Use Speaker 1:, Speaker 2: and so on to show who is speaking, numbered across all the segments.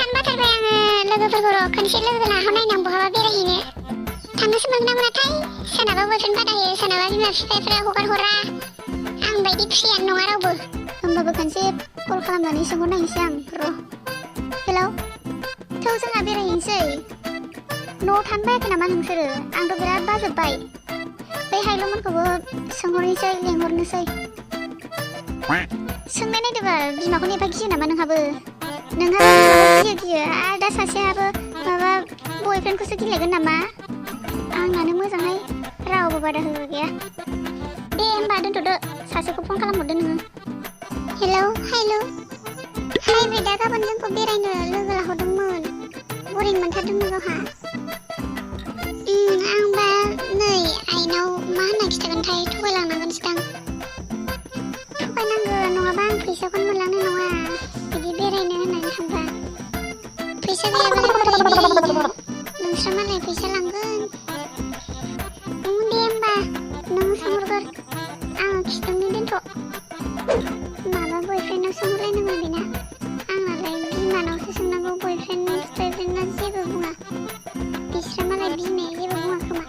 Speaker 1: थानो बाथारबाय आङो लोगोफोरखौ र' खनसे लोगो लाहरनायनां बहाबा बेरायहैनो थांनोसो मोनगोन ना मोनाथाय सोरनाबा बयफ्रेन्ड बादा होयो सोरनाबा बिमा बिफाफ्रा हगार हरा आं बायदि फ्रियानो नङा रावबो होमबाबो खनसे कल खालामनानै सोंहरनायनोसै आं र' हेलौ थौ जोंहा बेरायहैनोसै न'आव थानो बायाखै नामा नोंसोरो आंथ' बिराद बाजोब्बाय बै हायल'मोनखौबो सोंहरनोसै लेंहरनोसै सोंनाय नायदोंबा बिमाखौनो एफा गियो नामा नोंहाबो गियो आरो दा सासेयाबो माबा बयफ्रेन्डखौसो गिलायगोन नामा आंनानो मोजांहाय रावबो बादा होग्रा गैया दे होमबा दोनथ'दो सासेखौ फन खालामहरदो नोङो हेलौ हाइब्रिदा गाबोन जोंखौ बेरायनो लोगो लाहरदोंमोन बरिं मोनथारदोंनो गावहा आंबा नै आइनाव मा होनना खिथागोनथाय थगायलांनांगोनसोदां थगायनांगोन नङाबा आं फैसाखौनो मोनलांनाय नङा बिदि बेरायनो होननानै थांबा फैसा गैयाबालाय बोरै बेरायहैनो नोंस्रा मालाय फैसा लांगोन दे होमबा नों सोंहरगोर आङो खिथानो दोनथ' माबा बयफ्रेन्डनाव सोंहरलायनांगौ बेना आंनालाय बिमानावसो सोंनांगौ बयफ्रेन्डना जेबो बुङा बिस्रा मालाय बिमाया जेबो बुङा खोमा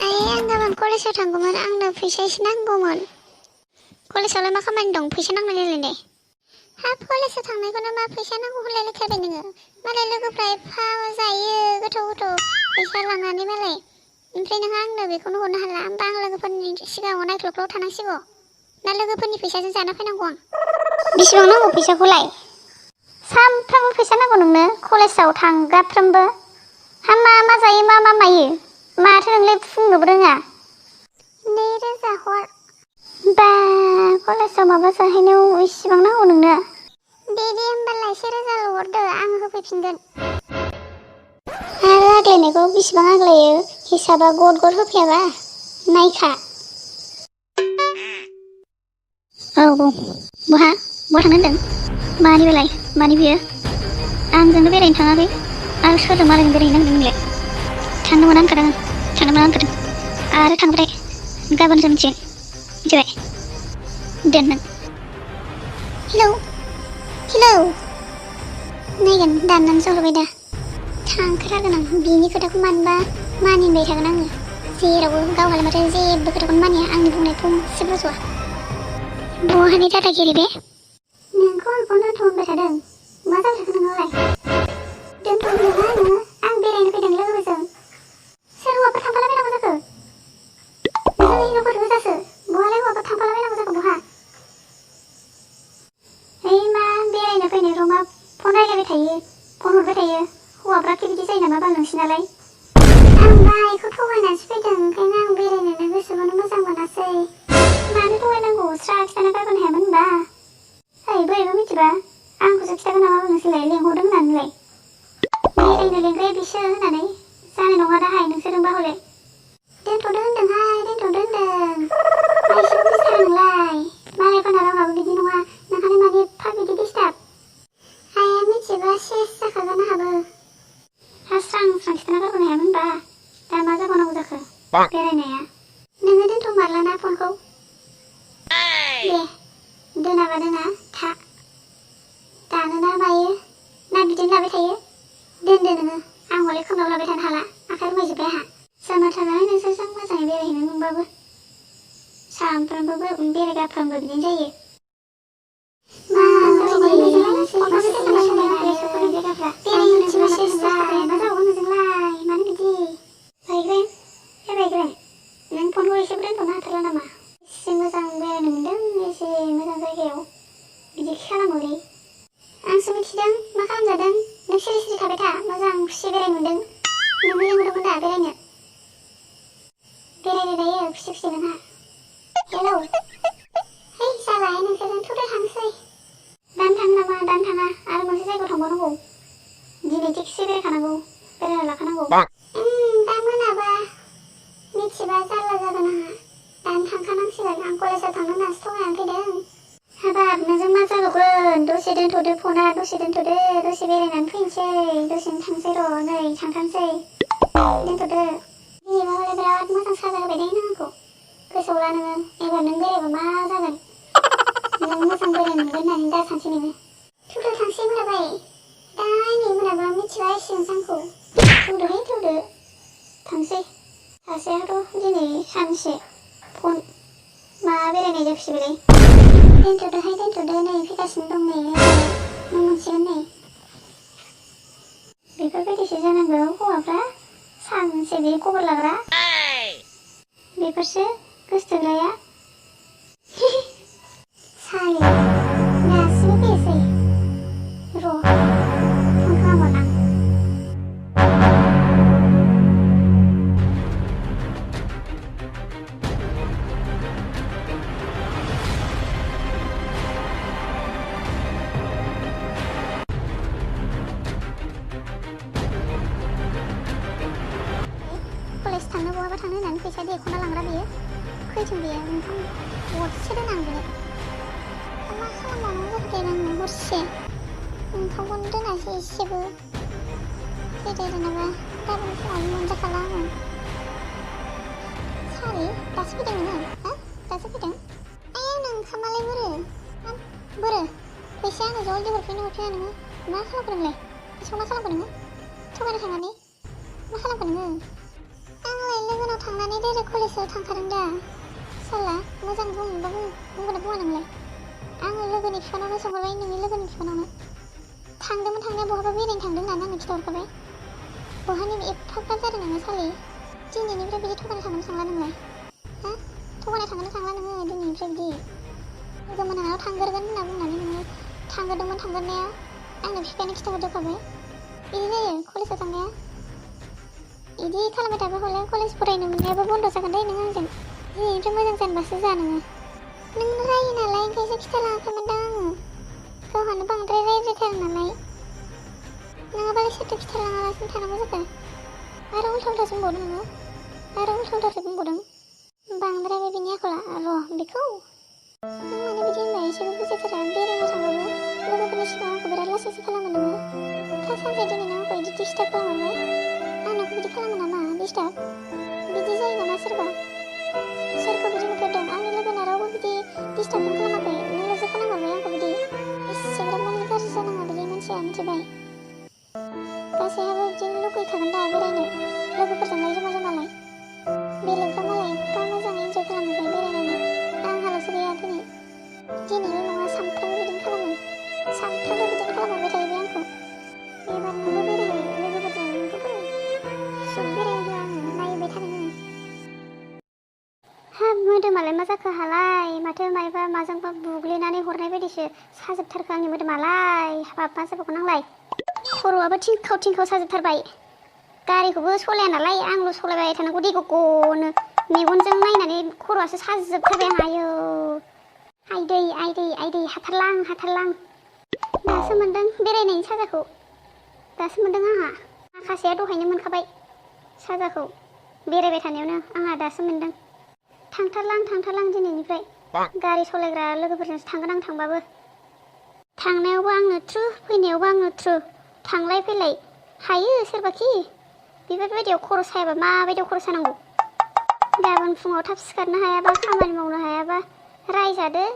Speaker 1: आं गाबोन कलेजाव थांगौमोन आंनो फैसा एसे नांगौमोन कलेजावलाय मा खामानि दं फैसा नांलायलाय दे हाब कलेजाव थांनायखौनो मा फैसा नांगौ होनलायलायथारबाय नोङो मालाय लोगोफ्रा एफा जायो गोथाव फैसा लांनानै मालाय ओमफ्राय नोंहा आंनो बेखौनो हरनो हाला होमबा आं लोगोफोरनि सिगाङाव नायख्ल'ख्ल' थानांसिगौ ना लोगोफोरनि फैसाजों जाना फैनांगौ आं बेसेबां नांगौ फैसाखौलाय सानफ्रामबो फैसा नांगौ नोंनो कलेजाव थांगाफ्रोमबो हा मा जायो मा मायो माथो नोंलाय बुंनोबो रोङा 2,000 हर बा कलेजाव माबा जाहैनायाव इसिबां नांगौ नोंनो दे होमबालाय 1,000 हरदो आं होफैफिनगोन आरो आग्लायनायखौ बेसेबां आग्लायो हिसाबा गद होफैयाबा नायखा औ बहा थांनो होनदों मानि बियो आंजोंनो बेरायनो थाङाखै आरो सोरजों मालायजों बेरायनो नांदों नोंलाय थांनो मोना होनखादों आरो थांबाथाय गाबोनसो मिथिगोन मिथिबाय दोन नों हेलौ नायगोन दाननानैसो हरबाय दा थांखाथारगोन आं बिनि खोथाखौ मानोबा मानिबाय थागोन आङो जेरावबो गावहालाय माथो जेबो खोथाखौनो मानिया आंनि बुंनाय फंसेबो रज'आ बहानि दादागिरि बे नोंखौ आं फन दोनथ' होनबाय थादों मा जाबाय थाखो नोंनालाय दोनथ' होनदों आङो आं बेरायनो फैदों लोगोफोरजों सोर हौवाफोर थांफालाबायनांगौ जाखो नोंसोर हिनजावफोर गोजासो बहालाय हौवाफोर थांफालाबायनांगौ जाखो बहा ओइ मा बेरायनो फैनायफ्राव मा फन रायलायबाय थायो फन हरबाय थायो हौवाफ्राखि बिदि जायो नामा बाल नोंसिनालाय आंबा आइखौ थगायनासो फैदों ओंखायनो आं बेरायनोनो गोसोखौनो मोजां मोनासै मानो थगायनांगौ स्रा खिथाना गारबोनो हायामोन होनबा ओइ बोरैबा मिथिबा आंखौसो खिथागोन नामा नोंसोरलाय लेंहरदों होननानैलाय बेरायनो लेंग्राया बिसो होननानै जानाय नङा दाहाय नोंसोरजोंबा हले दोनथ'दो होनदोंहाय दोनथ'दो होनदों मा एसेबो बुजिथारा नोंलाय मालायफोरना रावहाबो बिदि नङा नोंहालाय मानो एफा बिदि डिस्टार्ब आइया मिथिबा सेस जाखागोन आंहाबो स्रां खिथाना गारबोनो हायामोन होनबा दा मा जाबावनांगौ जाखो बेरायनाया नोङो दोनथ' मारलाना फनखौ दे दोनाबा दोना था दानोना मायो ना बिदिनो लाबाय थायो दोनदो नोङो आं हले खोमायाव लाबाय थानो हाला आखाइ रुमायजोब्बाय आंहा जाना थानानै नोंसोरजों मोजाङै बेरायहैनो मोनबाबो सानफ्रामबो बेरायगाफ्रामबो बिदिनो जायो नों फनखौ एसेबो दोनथ'नो हाथारला नामा एसे मोजां बेरायनो मोनदों एसे मोजां जायगायाव बिदि खालामोलै आंसो मिथिदों मा खालामजादों नों सिरि सिरि थाबाय था मोजां खुसि बेरायनो मोनदों नोंबो लेंहरदोंमोन दा बेरायनो दायो खुसि नोंहा हेलौ है जालाय नोंसोरजों थुदो थांसै दानो थाङो नामा दानो थाङा आरो मोनसे जायगायाव थांबावनांगौ दिनै थिगसे बेरायखानांगौ बेरायना लाखानांगौ दा मोनाबा मिथिबा जारला जागोन आंहा दानो थांखानांसिगोन आं कलेजाव थांनो होननासो थगायनानै फैदों हाबाब नोंजों मा जाबावगोन दसे दोनथ'दो फना दसे दोनथ'दो दसे बेरायनानै फैनोसै दसेनो थांसै र' नै थांखानोसै दोनथ'दो दिनैबा हले बिराद मोजां साजा होबाय दे नों आंखौ गोसोआव ला नोङो एबार नों बेरायबा मा जागोन नों मोजां बेरायनो मोनगोन होननानै दा सानसै नोङो थुदो थांसै होनलाबाय दा जासिगोन सानखौ थौदोहाय थौदो थांसै सासेयाथ' दिनै सानसे फन मा बेरायनाय जाखोसै बेलाय दोनथ'दोहाय दोनथ'दो नै फैगासिनो दं नै न' मोनसिगोन नै बेफोरबायदिसो जानांगौ हौवाफ्रा सानसे बे खबर लाग्रा बेफोरसो गोसोथोग्राया साले दासिमबो फैयासै र' फन खालामहरनां कलेज थांनो बहाबा थांनो होननानै फैसा देख'ना लांग्रा बेयो फैथों बेयो ओंखाम गरसे दोन आं बेनो मा खालामबावनांगौ जाखो दे आङो हरसे ओंखामखौनो दोनासै एसेबो फैदो जेनेबा गाबोन फुङावनो मोनजाखाला आङो सारि दासो फैदों नोङो हा दासो फैदों आंनो ओंखामालाय बोरो फैसाया आंनो जल्दि हरफिना नोङो मा खालामखो नोंलाय मा खालामखो नोङो थगायनो थांनानै मा खालामखो नोङो आंलाय लोगोनाव थांनानै डाइरेक्ट कलेजाव थांखादों दा साला मोजां बुंबा बुंगोना बुङा नोंलाय आङो लोगोनि बिफानावनो सोंहरबाय नोंनि लोगोनि बिफानावनो थांदोंमोन थांनाया बहाबा बेरायनो थांदों होननानै आंनो खिन्थाहरखाबाय बहानि एफाग्राब जादों नोङो सालि दिनैनिफ्राय बिदि थगायनो थांगोन थांला नोंलाय हा थगायनो थांगोन थांला नोङो दिनैनिफ्राय बिदि लोगो मोनहानाव थांगोरगोन होनना बुंनानै नोङो थांगोरदोंमोन थांगोरनाया आंनो बिफायानो खिन्थाहरजोबखाबाय बिदि जायो कलेजाव थांनाया बिदि खालामबाय थाबा हले कलेज फरायनो मोननायाबो बन्द' जागोन दे नों आंजों दिनैनिफ्राय मोजां जानोबासो जा नोङो नों रायो नालाय ओंखायसो खिथालाङाखैमोनदां आङो गावहानो बांद्राय रायज्रायथारो नालाय नङाबालाय सोरथो खिथालाङालासिनो थानांगौ जाखो आरो उल्था उल्थासो बुंबावदों नोङो आरो उल्था उल्थासो बुंबावदों बांद्रायबाय बिनि आखला र' बेखौ नों माने बिदि होनबा एसेबो बुजिथारा बेरायनो थांबाबो लोगोफोरनि सिगाङाव आंखौ बिराद लासैसो खालामो नोङो सानसे दिनै नों आंखौ बिदि डिस्टार्ब खालामहरबाय आंनावबो बिदि खालामो नामा डिस्टार्ब बिदि जायो नामा सोरबा सोरखौ बिदि नुफेरदों आंनि लोगोना रावबो बिदि डिस्टार्बखौनो खालामाखै नोंल'सो खालामहरबाय आंखौ बिदि एसेग्राब माने गाज्रि जानाङा बिदि मानसिया मिथिबाय गासैहाबो बिदिनो लुगैखागोन दा बेरायनो लोगोफोरजोंलाय जमा जमालाय बेलेगफ्रा मालाय एफा मोजां इन्जय खालामबाय बेरायनानै आंहाल'सो गैया दिनैल' नङा सानफ्रामबो बिदिनो खालामो सानफ्रामबो बिदिनो खालामहरबाय थायो बे आंखौ एबार नोंबो बेरायहै लोगोफोरजों नोंखौबो सुख बेरायहोआ आङो नायबाय था नोङो हाब मोदोमालाय मा जाखो हालाय माथो मायबा माजोंबा बुग्लिनानै हरनाय बायदिसो साजोबथारखो आंनि मोदोमालाय हाबाब मा जाबावगौ नांलाय खर'आबो थिंखाव थिंखाव साजोबथारबाय गारिखौबो सलाया नालाय आंल' सलायबाय थानांगौ दे गग'नो मेगनजों नायनानै खर'आसो साजोबथारबाय आं आयौ आयदै हाथारलां दासो मोनदों बेरायनायनि साजाखौ दासो मोनदों आंहा माखासेया दहायनो मोनखाबाय साजाखौ बेरायबाय थानायावनो आंहा दासो मोनदों थांथारलां दिनैनिफ्राय गारि सालायग्रा लोगोफोरजोंसो थांगोन आं थांबाबो थांनायावबो आंनो थ्रु फैनायावबो आंनो थ्रु थांलाय फैलाय हायो सोरबाखि बेफोरबायदियाव खर' सायाबा माबायदियाव खर' सानांगौ गाबोन फुङाव थाब सिखारनो हायाबा खामानि मावनो हायाबा रायजादो